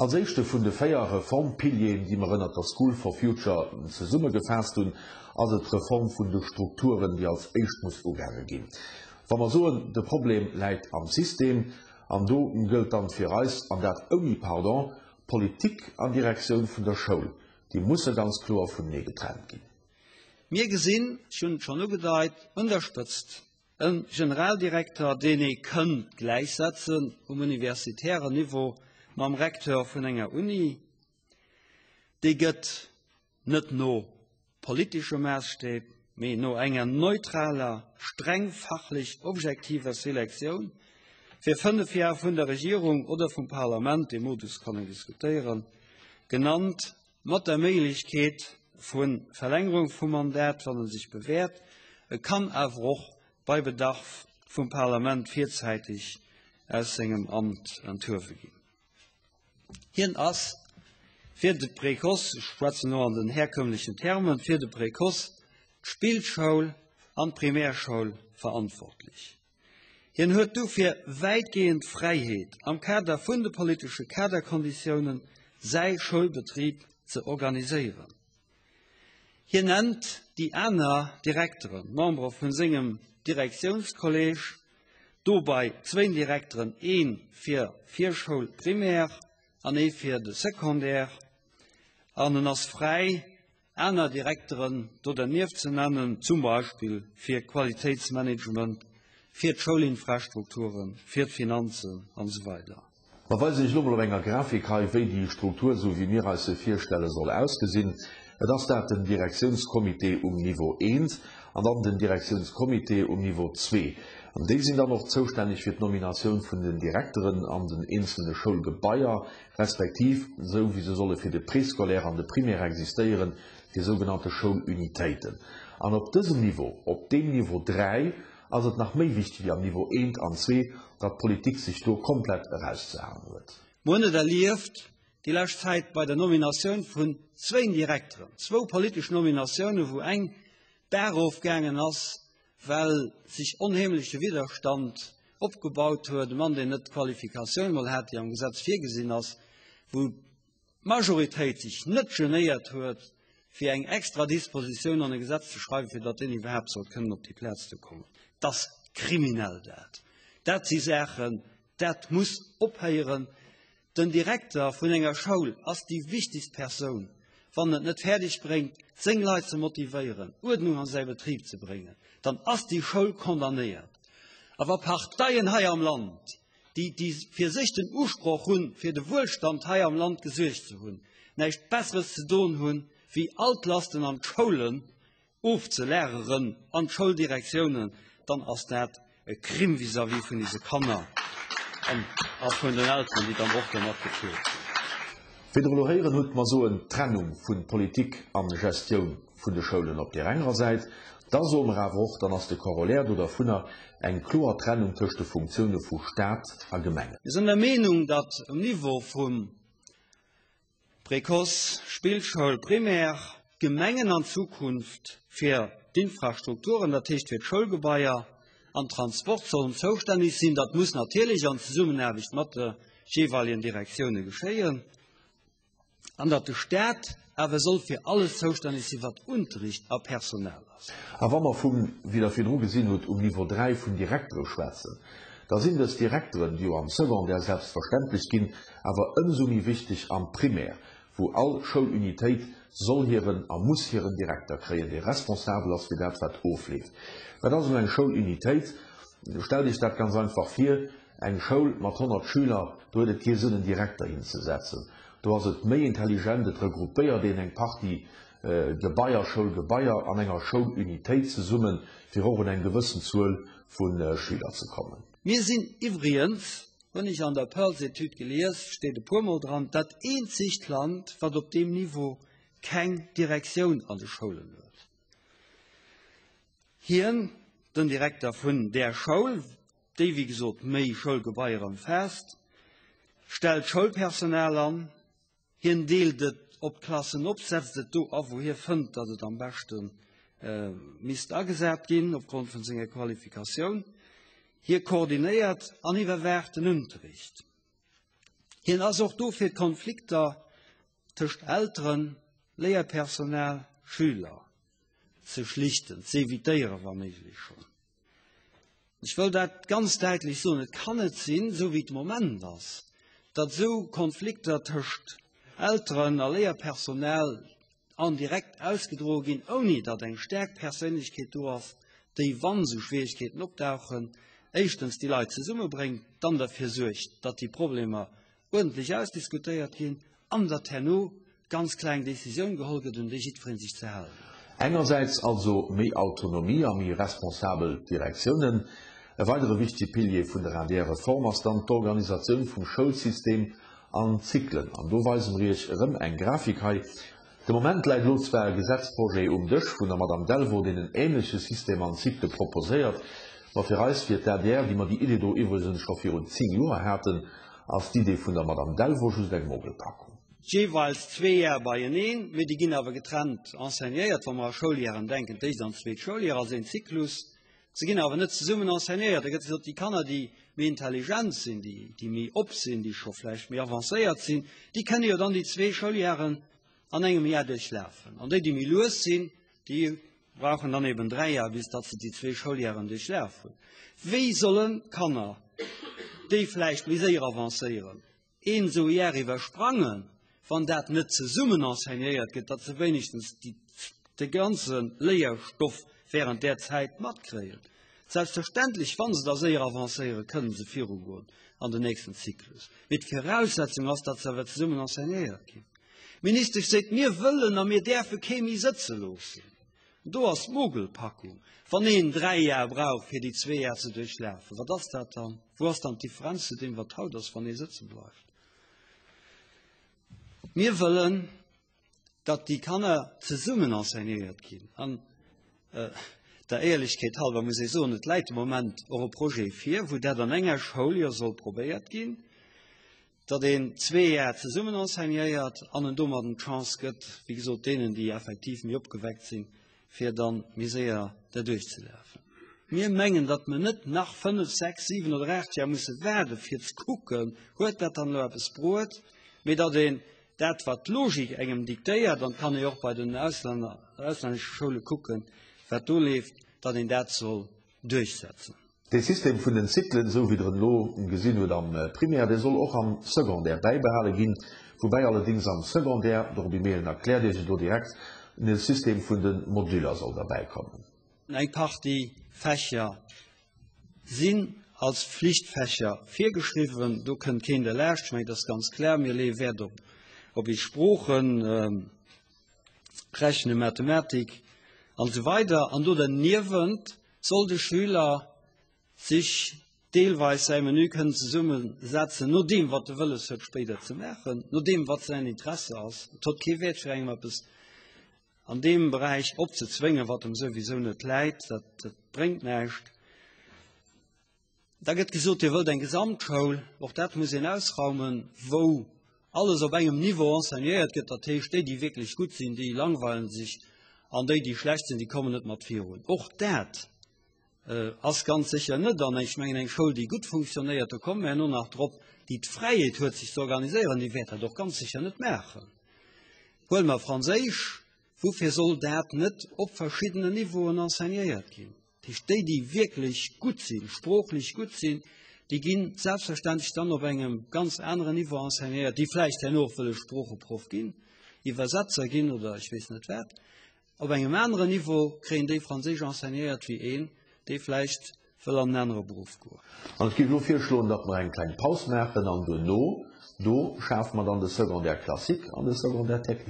Als éischte vun de 4 Reformpilieren, déi mer ënnert der School for Future zesummegefaasst hunn, ass et d'Reform vun de Strukturen, déi als éischt muss ugaange ginn. Wa mer soen, de Problem läit am System, an do gëllt dann fir eis, an dat ouni Pardon, Politik an Direktioun vun der Schoul, déi musse ganz kloer vunenee getrennt ginn. Mir gesinn, ech hunn et schonn ugedeit, un der Spëtzt e Generaldirekter, deen ee kënnt gläichsetzen um universitären Niveau mam Recteur vun enger Uni. Dee gëtt net no politesche Maasstäb, mee no enger neutraler, streng fachlech objektiver Selektioun fir 5 Jar vun der Regierung oder vum Parlament, dee Modus kann een diskutéieren, genannt, mat der Méiglechkeet vu Verlängerung vum Mandat, wann e sech bewährt. E kann awer och bei Bedarf vum Parlament virzäiteg aus sengem Amt enthuewe ginn. Hien ass fir de Précoce, ech schwätzen elo an den herkömmlechen Termen, fir de Précoce, d'Spillschoul an d'Primärschoul verantwortlech. Hien huet dofir wäitgehend Fräiheet, am Kader vun de politesche Kaderkonditiounen säi Schoulbetrib ze organiséieren. Hien nennt déi aner Direkteren, Membere vun sengem Direktiounskolleg, dobei zwéin Direkteren, ee fir Virschoul, Primaire, an ee fir de Secondaire, an en ass fräi, aner Direkteren do dernieft ze nennen, zum Beispill fir Qualitéitsmanagement, fir d'Schoulinfrastrukturen, fir d'Finanzen an esou weider. Mer weisen Iech elo mol op enger Grafik hei, wéi déi Struktur, esou wéi mir eis se virstellen, soll ausgesinn. Et ass dat den Direktiounscomité um Niveau eent an dann den Direktiounscomité um Niveau zwee. An déi sinn dann och zoustänneg fir d'Nominatioun vun den Direkteren an den eenzelne Schoulgebaier, respektiv, esou wéi se solle fir de Préscolaire an de Primaire existéieren, fir sougenannte Schoulunitéiten. An op dësem Niveau, op deem Niveau 3, ass et nach méi wichteg wéi am Niveau eent an zwee, datt d'Politik sech do komplett erauszehalen huet. Mer hunn et erlieft déi lescht Zäit bei der Nominatioun vun zwéin Direkteren, zwou politesch Nominatiounen, wou eng d'Baach ofgaangen ass, well sech onheemleche Widderstand opgebaut huet, e Mann, deen net d'Qualifikatioun mol hat, déi am Gesetz virgesinn ass, wou d'Majoritéit sech net genéiert huet, fir eng extra Dispositioun an e Gesetz ze schreiwen, fir datt deen iwwerhaapt sollt kënnen op déi Plaz do kommen. Dat ass kriminell, dat. Dat si Saachen, dat muss ophéieren. Den Direkter vun enger Schoul ass déi wichtegst Persoun. Wann en et net fäerdeg bréngt, seng Leit ze motivéieren, Uerdnung an säi Betrib ze bréngen, dann ass déi Schoul condamnéiert. A wa Parteien hei am Land, déi, déi fir sech den Usproch hunn, fir de Wuelstand hei am Land gesuergt ze hunn, näischt Besseres ze doen hunn, wéi all d'Lasten an d'Schoulen ofzelageren an d'Schouldirektiounen, dann ass dat e Crime vis-à-vis vun ise Kanner an a vun den Elteren, déi dann och domat geplot sinn. Wéi Der elo héieren hutt, mer soen Trennung vu Politik an Gestioun vun de Schoulen op där engerer Säit, da soe mer awer och, dann ass de Corollaire do dervunner eng kloer Trennung tëscht de Funktioune vu Stat a Gemengen. Mir sinn der Meenung, datt um Niveau vum Précoce, Spillschoul, Primaire, d'Gemengen an Zukunft fir d'Infrastrukturen, dat heescht fir d'Schoulgebaier an Transport sollen zoustänneg sinn. Dat muss natierlech an Zesummenaarbecht mat de jeeweiligen Direktioune geschéien. An datt de Staat awer soll fir alles zoustänneg sinn, wat Unterricht a Personal ass. A wa mer vum, wéi Der virdru gesinn hutt, um Niveau 3 vun Direktere schwätzen, da sinn dës Direkteren, déi jo am Secondaire selbstverständlech ginn, awer ëmsou méi wichteg am Primaire, wou all Schoulunitéit soll hiren a muss hiren Direkter kréien, dee responsabel ass fir dat, wat ofleeft. Wat ass elo eng Schoulunitéit? Stellt Iech dat ganz einfach vir, Eng Schoul mat 100 Schüler, do huet et kee Sënn, en Direkter hinzesetzen. Do ass et méi intelligent, et regroupéiert een eng Partie Gebaier, Schoulgebaier an enger Schoulunitéit zesummen, fir och un eng gewëssen Zuel vu Schüler ze kommen. Mir sinn iwwrigens Hunn ech an der Pearls-Etüd gelies, steet e puermol dran, dat eenzegt Land, wat op deem Niveau keng Direktioun an de Schoulen huet. Hien, den Direkter vun där Schoul, déi wéi gesot méi Schoulgebaier ëmfaasst, stellt Schoulpersonal an, Hien deelt et op d'Klassen op, setzt et do a wou hie fënnt, datt et am beschte misst agesat ginn, opgrond vun senger Qualifikatioun. Hie koordinéiert an iwwerwaacht den Unterricht. Hien ass och do fir d'Konflikter tëscht Elteren, Léierpersonal, Schüler ze schlichten, ze evitéieren, wa méiglech schonn. Ech wëll dat ganz däitlech soen, Et kann net sinn, esou wéi et de Moment ass, datt esou Konflikter tëscht Elteren a Léierpersonal en direct ausgedroe ginn, ouni datt eng staark Perséinlechkeet do ass, déi, wann esou Schwierigkeeten opdauchen, éischtens déi Leit zesummebréngt, dann derfir suergt, datt déi Problemer uerdentlech ausdiskutéiert ginn an datt herno ganz kloer eng Décisioun geholl gëtt, un déi jiddweree sech ze halen huet. Engersäits also méi Autonomie a méi responsabel Direktiounen. E weidere wichtege Pilier vun der ADR-Reform ass dann d'Organisatioun vum Schoulsystem an Zyklen. An do weise mer Iech erëm eng Grafik hei. De Moment läit elo zwar e Gesetzprojet um Dësch vun der Madame Delvaux, deen en ähnleche System an Cycle proposéiert, ma fir eis, fir d'ADR, déi mer déi Idee do iwwregens scho virun 10 Joer haten, ass d'Idee vun der Madame Delvaux just eng Mogelpackung. Jeeweils zwee Jar beieneen, mee déi ginn awer getrennt enseignéiert, wa mer a Schouljaren denken, d'éischt an d'zweet Schouljar ass een Zyklus. Se ginn awer net zesummen enseignéiert. Da gëtt gesot, déi Kanner, déi méi intelligent sinn, déi, déi méi op sinn, déi scho vläicht méi avancéiert sinn, déi kënne jo dann déi zwee Schouljaren an engem Jar duerchlafen. An déi, déi méi lues sinn, déi brauchen dann eben dräi Jar, bis datt se déi zwee Schouljaren duerchlaf hunn. Wéi sollen d'Kanner, déi vläicht méi séier avancéieren, een esou Jar iwwersprangen, wann dat net zesummen enseignéiert gëtt, datt se wéinegstens déi, de ganze Léierstoff während där Zäit matkréien. Selbstverständlech, wa se da séier avancéieren, kënnen se virugoen an den nächsten Zyklus. Mee d'Viraussetzung ass, datt se awer zesummen enseignéiert ginn. D'Ministesch seet, mir wëllen a mir däerfe kee méi sëtze loossen. Do ass d'Mogelpackung. Wann een dräi Jar brauch, fir déi zwee Jar ze duerchlafen, wat ass dat dann? Wou ass dann d'Differenz zu deem, wat haut ass, wann ee sëtze bleift? Mir wëllen, datt déi Kanner zesummen enseignéiert ginn. An der Éierlechkeet halber muss ee soen, et läit de Moment och e Projet vir, wou dat an enger Schoul jo soll probéiert ginn. datt een zwee Jar zesummen enseignéiert an en domadden d'Chance gëtt, wéi gesot, deenen, déi effektiv méi opgeweckt sinn, fir da méi séier derduerch ze lafen. Mir mengen, datt mer net nach fënnf, sechs, siwen oder aacht Jar musse waarde fir ze kucken, huet dat dann elo eppes bruet, mee datt een dat, wat d'Logik engem diktéiert, an et kann ee jo och bei den Auslänner, auslännesche Schoule kucken, wat do leeft, datt een dat soll duerchsetzen. Dee System vun den Zyklen, esou wéi Der en elo gesinn hutt am Primaire, dee soll och am Secondaire bäibehale ginn, woubäi allerdéngs am Secondaire, de Roby Mehlen erkläert Iech et elo direkt, e System vun de Moduler soll derbäikommen. Eng Partie Fächer sinn als Flichtfächer virgeschriwwen, do kënnt keen derlaascht. Ech mengen, dat ass ganz klar. Mir leeë Wäert op eis Sproochen. Rechnen, Mathematik an esou weider an do derniewent soll de Schüler sich deelweis säi Menü kënnen zesumme setzen no deem wat e wëlles huet spéider ze maachen, no deem wat säin Interesse ass. Et huet kee Wäert fir engem eppes an deem Beräich opzezwéngen, wat em souwisou net läit, dat, dat bréngt näischt. Da gëtt gesot, Dir wëllt eng Gesamtschoul. Och dat muss een ausraumen, wou alles op engem Niveau enseignéiert gëtt. Dat heescht, déi, déi wierklech gutt sinn, déi langweilen sech an déi, déi schlecht sinn, déi kommen net mat virun. Och dat ass ganz sécher net. An ech mengen, eng Schoul, déi gutt funktionéiert, do komme mer herno nach drop, déi d'Fräiheet huet, sech ze organiséieren, déi wäert dat och ganz sécher net maachen. Huele mer Franséisch, Woufir soll dat net op verschiddenen Niveauen enseignéiert ginn? Dat heescht, déi, déi wierklech gutt sinn, sproochlech gutt sinn, déi gi selbstverständlech dann op engem ganz aneren Niveau enseignéiert, déi vläicht herno och wëlle Sproocheproff ginn, Iwwersetzer ginn oder ech weess net wat. Op engem aneren Niveau kréien déi Franséisch enseignéiert wéi een, dee vläicht wëll an en anere Beruff goen. An ech géif elo virschloen, datt mer eng kleng Paus maachen an duerno, do schafe mer dann de Secondaire classique an de Secondaire technique.